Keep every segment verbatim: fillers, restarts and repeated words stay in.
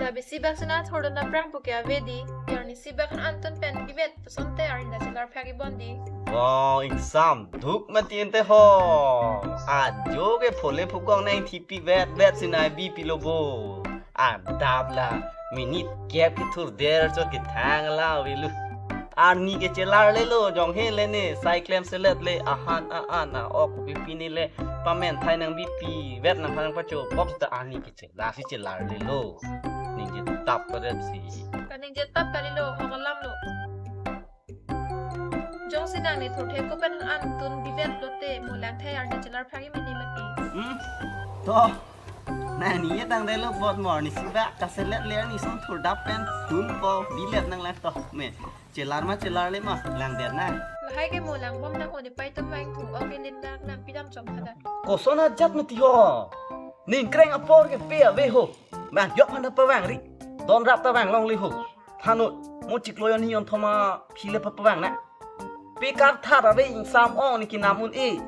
Abi si bak sina thordon aphrang puke ave di. Arnisi bak an-an tun pen bivet pusonte arni ta chelar phak-i bon di. Wow, exam duk mati ente ho. Ajo ke phole phukong nangthipi vet vet sina bipilo bo. Adap la minute kep kethur der chot kethang la avelo. Arni ke chelar lelo, jong he le ne, sai klem selet le, ahan a-an a-ok pipi ne le, pamenthai nangbipi vet nangphan nangpacho pop ta arni ke che, lasi chelar lelo. Ningje tap padet si. Kaningje tap kalilo, ho alam lo. Jongsi nang ne thurthe ko pen an-an tun bivet lote, mo langthai arni chelar phak-i mene mati. Hmm? To. Nangni ye tangdelo bot mo arnisi bak kaselet le arni son thurdap pen tunpo bilet nanglang to. Me, chelar ma chelar le ma, langdet nang. Lahai ke mo langbom nang, o ne pai tum vang thu, o ke lin dak nang pidam chom hadak. Koson ajat mati ho. Ningkreng apor ke pe ave ho. Bang yok mana pavangri. Don rap ta vanglongle ho. Thanut, mo chiklo jon hini jon thom aphi le pa pavang nang. Pe karthar ave ingsam ong ne kenam un-e.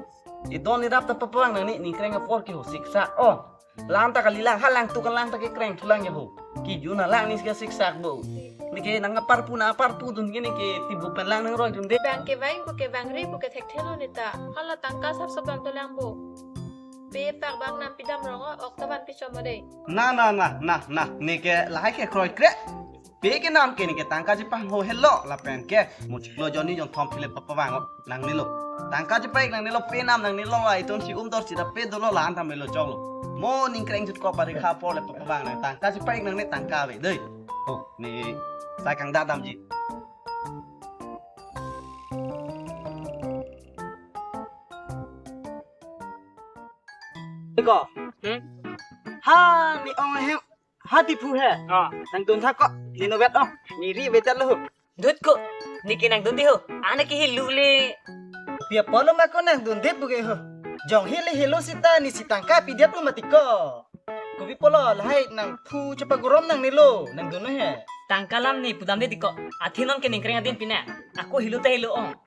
Edon ne rap ta pa pavang nang ne, ningkreng apor ke ho siksak ong. Lam ta kalilang, ha lang tu kalang ta kekreng thulang ya ho. Kejun alang ne ke siksak bo. Ne ke nang aparpu na apartu dun ke ne ke tibu pen lang nangroi dunde. Bang kevang ko kevangri ko ke thekthelo ne ta. Hala tangka sap sop bang to lang bo. Pe pak bang nang pidam rong o, ok ta van pichom o de. Na, na, na, na, na, ne ke lahai ke kroikre. Pe kenam ke ne ke tangka chepangho helo lapen ke. Mo chiklo jon hini jon thom aphi le pa pavang o nangnelo. Tangka chepa-ik nangnelo, penam nangnelo, ai ton si um dor sida pe dolo la-an ta melo choklo. Mo ningkreng jutkok parikha apor le pa pavang nang, tangka chepa-ik nangne, tangka ave dei. Oh, ne sai kangdadamji. Ko. Hmm? Ha, ne ong ahem. Ha, Diphu he. Ah. Nangdun tha ko. Ne novet ong. Ne ri vetat lo ho. Dut ko. Ne ke nangdun di ho. Ane ke helu le. Pi apotlo ma ko nangdundet puke ho. Jong he le helo sita ne si tangka pidet lo mati ko. Kopi apotlo lahai nangphu chepagorom nangnelo. Nangdun he. Tangka alam ne pudamde di ko. Athe non ke ningkreng adin pine. Ako helu ta helu ong.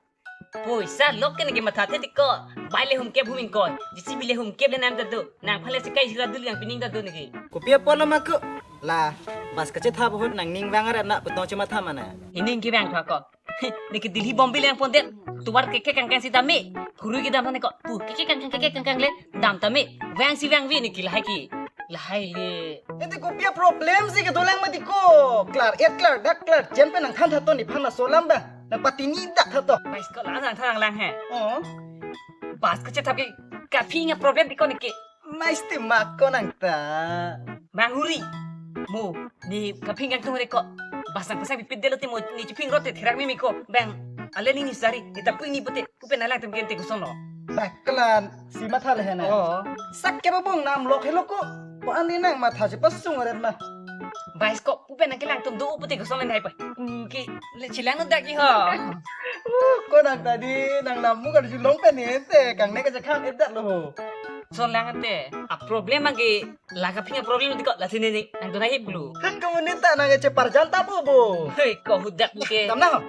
Poisa lok ke ne ke mathathe di ko. Bai le humkep hum ingkoi. J C B le humkep le nam ta do. Nangphan le sekai sila dul yang pining ta do ne ke. Kopi apotlo ma ko. La, bus kachethap ahut nangning vang arat na putong chematha mana. Ining ke vang tha ko. Ne ke Delhi Bombay le nangpondet. Tovar keke kangkang sita me. Phurui kedam thane ko. Pu keke kangkang, keke kangkang le. Dam ta me. Vang si vangve ne ke lahai ke. Lahai le. Ente kopi aproblem si kedolang mati ko. Klar et klar dak klar jen pen nangthan tha to, nephan laso alam ba. Nangpatini dak tha to. Bais ko la nangthan lang he. Oh. Bus kachethap ke kaphing aproblem di ko ne ke. Nice te mak ko nang ta. Bang huri. Mo, ne kaphing kangtung re ko. Bus nangpasang pipit delo te mo, ne chephing rot te therak mimi ko. Bang, ale ne ne sari, ne ta pui ne pute, pu pen alang tem gente koson lo. Baklan, si matha le hena. Oh. Sak ke babong nam lok helo ko. Ko ani nang matha si pasung aret ma. Bais ko, pu pen nangkelang tum do pute koson le nai pa. Ku ke, le chelang dak i ho. Uh, ko nang tadi, nang namu kan julong pen ni te, kang ne ka jakhan edat lo ho. Son lang ate, aproblem age, la kaphing aproblem di ko, la sini ni, nang tu nahi bulu. Kan kamu ni ta nang cheparjan ta bo bo. Hei, ko hudak buke. Tam na ho.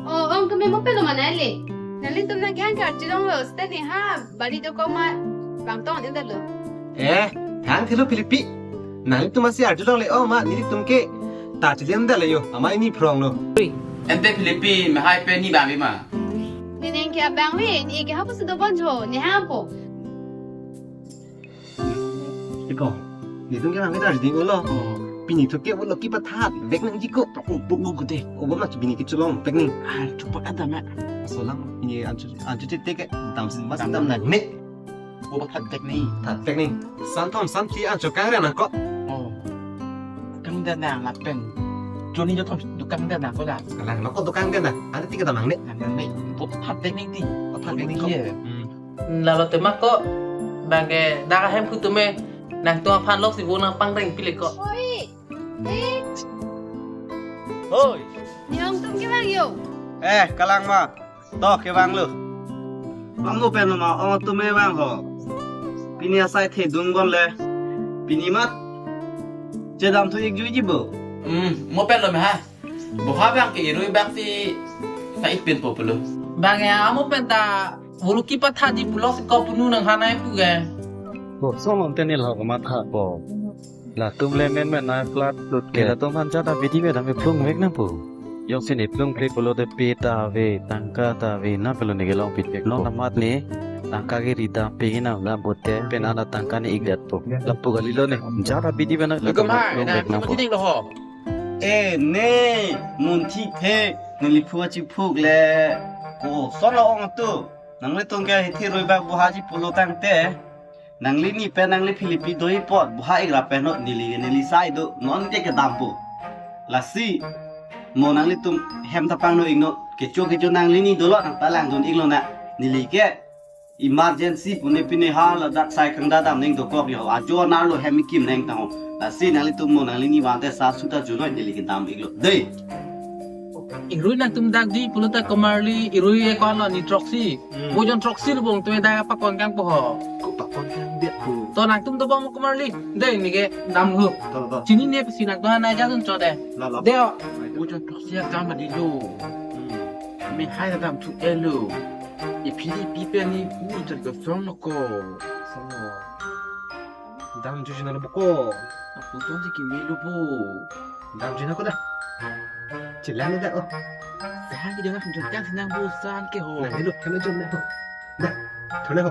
Oh, ong keme mo pelo mana le? Nanglitum nang kehang ke arjulong lo, seta ne ha, bari do ko ma, bang tong ne dalo. Eh, thang thilo Philippi. Nanglitum masi arjulong le, oh ma, nelitum ke ta chilem dalo yo, ama ini phrong lo. Ente Philippi, mahai pe ni bang ma. Ni neng ke abang we, ni ke hapu sudo bonjo, ni hapu. Iko, nelitum ke bang ke ta ding ulo. Pini thu ke ulo kepathat vek nangji ko. Buk buk buk de. O bo ma pini kechelong vek nang. Ah, cepat ada ma. Solang ini ancu ancu cete ke dam sin mas dam nang ne. O bo that vek nang. That vek nang. San thom san thi ancu kang re nang ko. Oh. Kang da nang lapen. Joni jo thom dukang da nang ko la. Kalang lo ko dukang da nang. Ada tiga damang ne. Nang ne. Bo that vek nang ti. Bo that vek nang ko. Iya. Hmm. Lalo tema ko bang ke dak ahem kutume nangtum aphan lok si bo nangpangreng pile ko. Oi. Eh. Hoi. Ne ong tum kevang yo. Eh, kalang ma. To kevang lo. Amo pen ma ong tum me vang ho. Pini asai thedung bon le. Pini mat chedam thu ik juiji bo. Hmm, mo pen lo me ha. Boha bang ke irui bang si sa ik pen po pulo. Bang ya, amo pen ta bulu kepathaji pulo si kopunu nang hanai pu ke. Bo, so lom tenil ho matha bo. Latum le men men nai flat lut ke. Latum han cha ta bidi me dam me plung vek nang po. Jongsi ne plung plek pulote pe ta ave, tangka ta ave, na pelo ne kelong pit vek. Long amat ne tangka ke ridam pe hinam dam pote, pen ana tangka ne ik det po. Lapu kali lo ne. Cha ta bidi me nang. Latum ha, plung na vek nang po. Ding lo ho. Eh, ne, mun thik the, neli phu achi phuk le. Ko, so lo ong tu. Nanglitum ke hithi rui bak boha ji pulo tangte. Nanglini pen nangli Philippi do-i pot, boha ik ra pen ho, neli, neli sai do, non ke kedam po. Lasi, mo nanglitum hem ta pangno iknon, kecho kecho nanglini dolo nang palangdun iklo na, neli ke emergency pune pine ha ladak sai kangdadam neng dokok yo, ajo nar lo hem kim neng tang ho. Lasi nanglitum mo nanglini vante sa suta junoi neli kedam iklo. Dei. Irui nangtum dak di pulo ta komarli, irui ekon lo ni throksi. Hmm. Bojon throksi lo bong tu dak pakon kang po ho. Ko pakon kang dia po. To nangtum dobom komarli. Dei, ne kedam ho. To, to. Chinine pesi nang to hana jadun cho de. La, la. Dei ho. Bojon throksi akam di lo. Hmm. Me hai kedam thu elo. I Philippi pen ni ni jan kesong lo ko. Song lo. Damjuji nang lo bo ko. Aku tuan si kimi lo bo. Damjuji nang ko da. Chelang da o. Sahang ki dengan hendak senang bosan ke ho. Nang lo, kami jom nang ho. Da, thole ho.